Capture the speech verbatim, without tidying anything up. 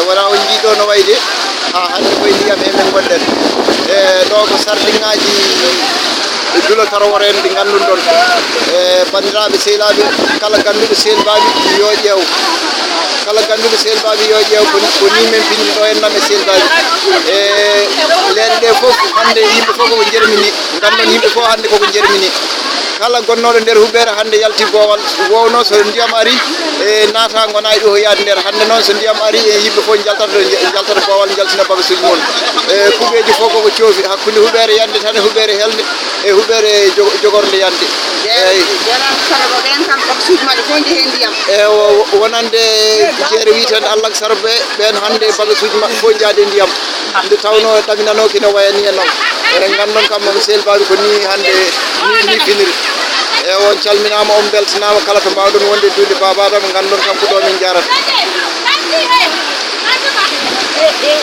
Wona on njiiɗo no wayde, haa hannde koye ndiyam he men ngonɗen. E ɗo ko sarɗiŋaaji dulo tarwore en ɗi ngannduɗon. E banndiraaɓe sehilaaɓe, kala gannduɗo sehelbaaɓi yo ƴeew. Kala gannduɗo sehelbaaɓi yo ƴeew ko, ko ni men pinndi ɗo en nam e sehelbaaɓi. E leeɗe ɗe fof hannde yimɓe fof koko njermini. Nganndon yimɓe fof hannde koko njermini. Kala gonnooɗo nder huɓeere hannde yalti boowal, wowno so ndiyam ari, e naata ngona e ɗo yaade nder. Hannde noon so ndiyam ari, e yimɓe fof njaltata, njaltata boowal, njaltina bagasuuji mum. E kuɓeeji fof koko coofi hakkunde huɓeere yande tan e huɓeere helde e huɓeere jo-, jogornde yande. Eeyi. Jonan kono ko ɓeen kam bagasuuji maɓɓe fof njehi e ndiyam. E o-, wonande jeere wiyetende Allah Sarbe, ɓeen hannde bagasuuji maɓɓe fof njaadi e ndiyam. Nde tawnoo ɗaminanooki no wayani en noon. Eɗen nganndon kam, moom sehelbaaɓe ko ni hannde ni, ni finiri. E on calminaama, on mbeltanaama kala to mbaawɗon wonde e duunde Baaba Adama, nganndon kam ko ɗo min njarata.